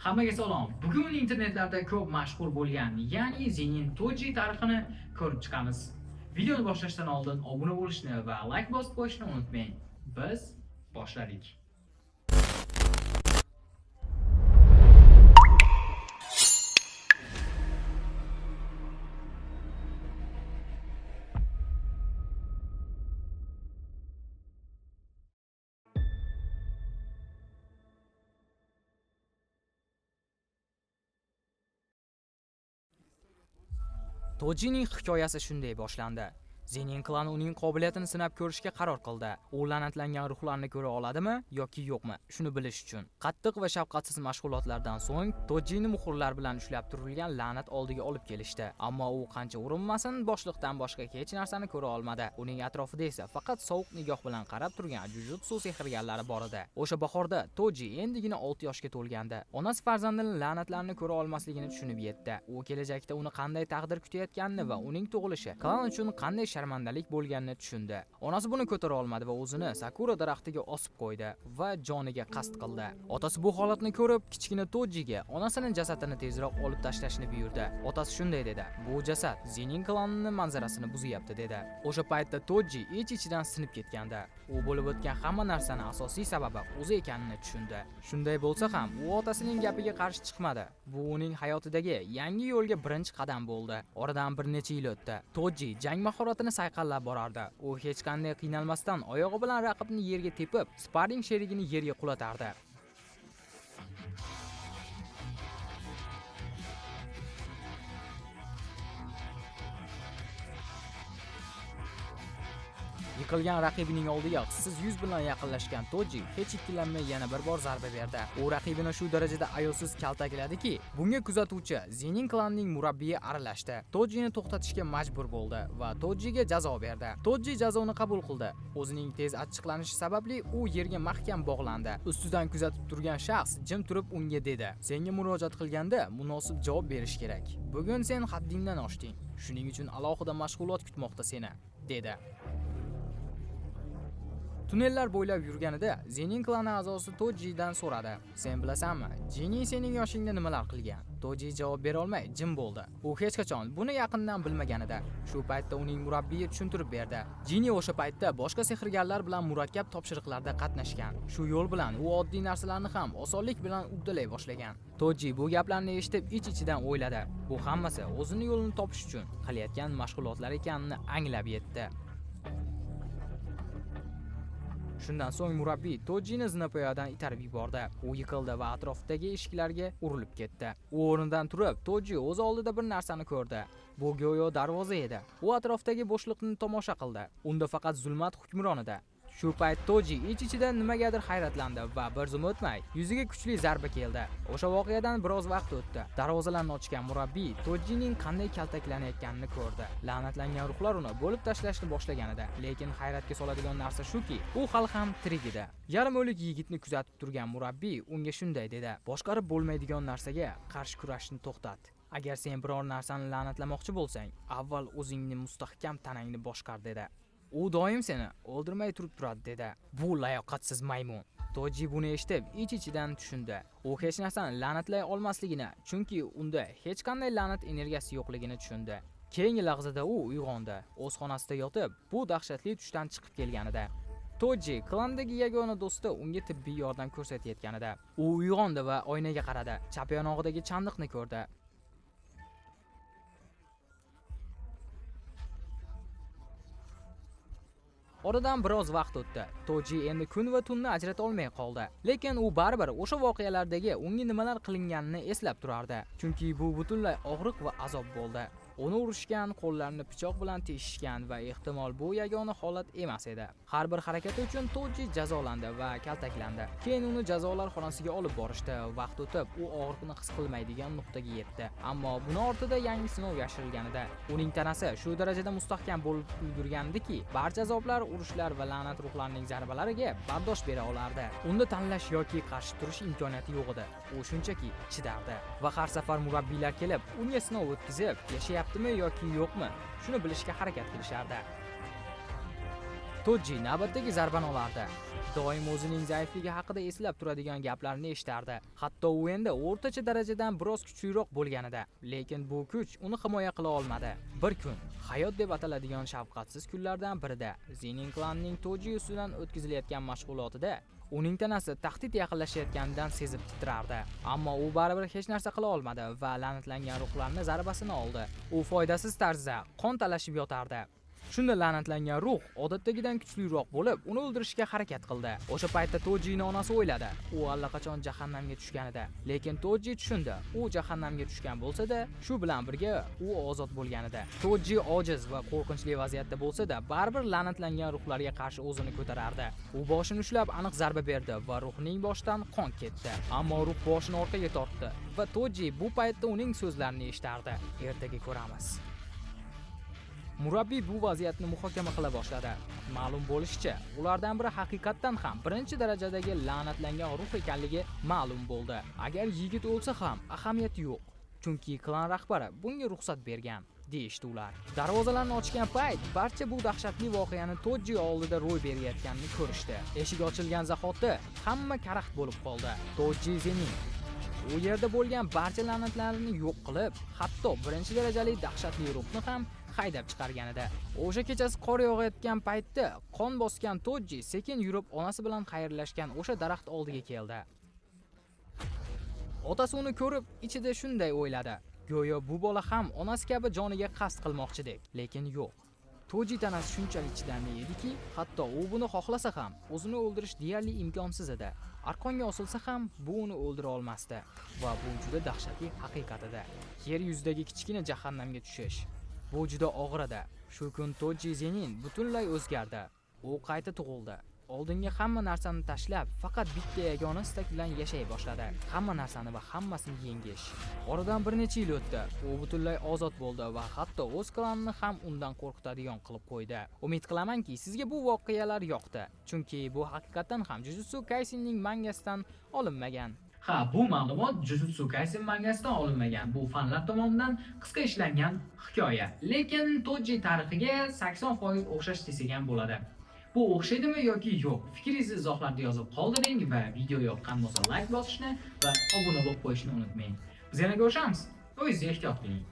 Hammaga salom. Bugun internetlarda ko'p mashhur bo'lgan, ya'ni Zenin Toji tarixini ko'rib chiqamiz. Videoni boshlashdan oldin obuna bo'lishni va like bosib qo'yishni unutmang. Biz boshladik. Tojining hikoyasi shunday boshlandi. Zenin klani uning qobiliyatini sinab ko'rishga qaror qildi. U la'natlangan ruhlarni ko'ra oladimi yoki yo'qmi, shuni bilish uchun. Qattiq va shafqatsiz mashg'ulotlardan so'ng Tojini muhrlar bilan ushlab turilgan la'nat oldiga olib kelishdi. Ammo u qancha urinmasin, boshliqdan boshqa hech narsani ko'ra olmadi. Uning atrofida esa faqat sovuq nigoh bilan qarab turgan jujutsu sehrgarlari bor edi. O'sha bahorda Toji endigina 6 yoshga to'lgandi. Onasi farzandining la'natlarni ko'ra olmasligini tushunib yetdi. U kelajakda uni qanday taqdir kutayotganini va uning tug'ilishi klan uchun qanday sharmandalik bo'lganini tushundi. Onasi buni ko'tara olmadi va o'zini sakura daraxtiga osib qo'ydi va joniga qasd qildi. Otasi bu holatni ko'rib, kichkina Tojiga onasining jasadini tezroq olib tashlashni buyurdi. Otasi shunday dedi: "Bu jasad Zenin klanining manzarasini buzyapti" dedi. O'sha paytda Toji ich-ichidan sinib ketgandi. U bo'lib o'tgan hamma narsani asosiy sababi o'zi ekanini tushundi. Shunday bo'lsa ham, u otasining gapiga qarshi chiqmadi. Bu uning hayotidagi yangi yo'lga birinchi qadam bo'ldi. Oradan bir necha yil o'tdi. Toji jang mahoratini sayqallab borardi. U hech qanday qiynalmasdan oyog'i bilan raqibni yerga tepib, sparring sherigini yerga qulatardi. Yiqilgan raqibining oldiga hissiz yuz bilan yaqinlashgan Toji hech ikkilanmay yana bir bor zarba berdi. U raqibini shu darajada ayovsiz kaltakladiki, bunga kuzatuvchi Zenin klanining murabbiyi aralashdi. Tojini to'xtatishga majbur bo'ldi va Tojiga jazo berdi. Toji jazoni qabul qildi. O'zining tez achchiqlanishi sababli u yerga mahkam bog'landi. Ustidan kuzatib turgan shaxs jim turib unga dedi: "Senga murojaat qilganda munosib javob berish kerak. Bugun sen haddingdan oshding. Shuning uchun alohida mashg'ulot kutmoqda seni" dedi. Tunnellar bo'ylab yurganida Zenin klani a'zosi Tojidan so'radi: "Sen bilasanmi, Jini sening yoshingda nimalar qilgan?" Toji javob bera olmay jim bo'ldi. U hech qachon buni yaqindan bilmagan edi. Shu paytda uning murabbiyi tushuntirib berdi. Jini o'sha paytda boshqa sehrgarlar bilan murakkab topshiriqlarda qatnashgan. Shu yo'l bilan u oddiy narsalarni ham osonlik bilan uddalay boshlagan. Toji bu gaplarni eshitib ich-ichidan o'yladi. Bu hammasi o'zini yo'lini topish uchun qilayotgan mashg'ulotlar ekanini anglab yetdi. Shundan so'ng murabbiy Tojini zinapoyadan itarib yubordi. U yiqildi va atrofdagi eshiklarga urilib ketdi. U o'rnidan turib, Toji o'z oldida bir narsani ko'rdi. Bu go'yo darvoza edi. U atrofdagi bo'shliqni tomosha qildi. Unda faqat zulmat hukmron edi. Shu payt Toji ich-ichidan nimagadir hayratlandi va bir zum o'tmay yuziga kuchli zarba keldi. O'sha voqeadan biroz vaqt o'tdi. Darvozalarni ochgan murabbiy Tojining qanday kaltaklanayotganini ko'rdi. La'natlangan ruhlar uni bo'lib tashlashni boshlagan edi. Lekin hayratga soladigan narsa shuki, u hali ham tirik edi. Yarim o'lik yigitni kuzatib turgan murabbiy unga shunday dedi: "Boshqarib bo'lmaydigan narsaga qarshi kurashni to'xtat. Agar sen biror narsani la'natlamoqchi bo'lsang, avval o'zingni mustahkam tanangni boshqar" dedi. U doim seni o'ldirmay turib turadi dedi. Bu layoqatsiz maymun. Toji buni eshitib, ich-ichidan tushundi. U hech narsani la'natlay olmasligini, chunki unda hech qanday la'nat energiyasi yo'qligini tushundi. Keyingi lahzada u uyg'ondi. O'z xonasida yotib, bu dahshatli tushdan chiqib kelganida. Toji klandagi yagona do'sti unga tibbiy yordam ko'rsatayotganida. U uyg'ondi va oynaga qaradi. Chap yonog'idagi chandiqni ko'rdi. Oradan biroz vaqt o'tdi. Toji endi kun va tunni ajrata olmay qoldi. Lekin u baribir o'sha voqealardagi unga nimalar qilinganini eslab turardi. Chunki bu butunlay og'riq va azob bo'ldi. Uni urishgan, qo'llarini pichoq bilan teshishgan va ehtimol bu yagona holat emas edi. Har bir harakati uchun Toji jazolandi va kaltaklandi. Keyin uni jazolar xonasiga olib borishdi. Vaqt o'tib, u og'riqni his qilmaydigan nuqtaga yetdi. Ammo buni ortida yangi sinov yashirilganida. Uning tanasi shu darajada mustahkam bo'lib ulgurgandiki, barcha azoblar, urushlar va la'nat ruhlarining zarbalariga bardosh bera olardi. Unda tanlash yoki qarshi turish imkoniyati yo'q edi. U shunchaki chidardi va har safar murabbiylar kelib, unga sinov o'tkazib, yashayaptimi yoki yo'qmi, shuni bilishga harakat qilishardi. Toji navbatdagi zarbani olardi. Doim o'zining zaifligi haqida eslab turadigan gaplarni eshitardi. Hatto u endi o'rtacha darajadan biroz kuchliroq bo'lganida, lekin bu kuch uni himoya qila olmadi. Bir kun, hayot deb ataladigan shafqatsiz kunlardan birida, Zenin klanining Toji ustidan o'tkazilayotgan mashg'ulotida uning tanasi tahdid yaqinlashayotganidan sezib titrardi. Ammo u baribir hech narsa qila olmadi va la'natlangan ruhlarni zarbasini oldi. U foydasiz tarzda qon talashib yotardi. Shunda la'natlangan ruh odatdagidan kuchliroq bo'lib, uni o'ldirishga harakat qildi. O'sha paytda Tojini onasi o'yladi, u allaqachon jahannamga tushgan edi. Lekin Toji tushundi, u jahannamga tushgan bo'lsa-da, shu bilan birga u ozod bo'lganida. Toji ojiz va qo'rqinchli vaziyatda bo'lsa-da, baribir la'natlangan ruhlarga qarshi o'zini ko'tarardi. U boshini ushlab aniq zarba berdi va ruhning boshidan qon ketdi. Ammo ruh boshini orqaga tortdi va Toji bu paytda uning so'zlarini eshitardi: "Ertaga ko'ramiz." Murabbiy bu vaziyatni muhokama qila boshladi. Ma'lum bo'lishicha, ulardan biri haqiqatdan ham birinchi darajadagi la'natlangan ruh ekanligi ma'lum bo'ldi. Agar yigit o'lsa ham ahamiyati yo'q, chunki klan rahbari bunga ruxsat bergan, deyishdi ular. Darvozalarni ochgan payt barcha bu dahshatli voqeani Toji oldida ro'y berayotganini ko'rishdi. Eshik ochilgan zahoti hamma karaxt bo'lib qoldi. Toji Zenin u yerda bo'lgan barcha la'natlarni yo'q qilib, hatto birinchi darajali dahshatli ruhni ham haydab chiqargan edi. O'sha kechasi qor yog'ayotgan paytda qon bosgan Toji sekin yurib onasi bilan xayrlashgan o'sha daraxt oldiga keldi. Otasi uni ko'rib, ichida shunday o'yladi: go'yo bu bola ham onasi kabi joniga qasd qilmoqchidek, lekin yo'q. Toji tanasi shunchalik chidamli ediki, hatto u buni xohlasa ham o'zini o'ldirish deyarli imkonsiz edi. Arqonga osilsa ham bu uni o'ldira olmasdi va bu juda dahshatli haqiqat edi. Yer yuzidagi kichkina jahannamga tushish. Bu juda og'ir edi. Shu kun Toji Zenin butunlay o'zgardi. U qayta tug'ildi. Oldingi hamma narsani tashlab, faqat bitta yagona istak bilan yashay boshladi: hamma narsani va hammasini yengish. Oradan bir necha yil o'tdi. U butunlay ozod bo'ldi va hatto o'z klanini ham undan qo'rqitadigan qilib qo'ydi. Umid qilamanki, sizga bu voqealar yoqdi, chunki bu haqiqatdan ham Jujutsu Kaisenning mangasidan olinmagan. Ha, bu ma'lumot Jujutsu Kaisen mangasidan olinmagan. Bu fanlar tomonidan qisqa ishlangan hikoya. Lekin Toji tarixiga 80% o'xshash desak ham bo'ladi. Bu o'xshaydimi yoki yo'q? Fikringizni izohlarda yozib qoldiring va video yoqqan bo'lsa, like bosishni va obuna bo'lib qo'yishni unutmang. Biz yana ko'rishamiz. O'zingizni ehtiyot qiling.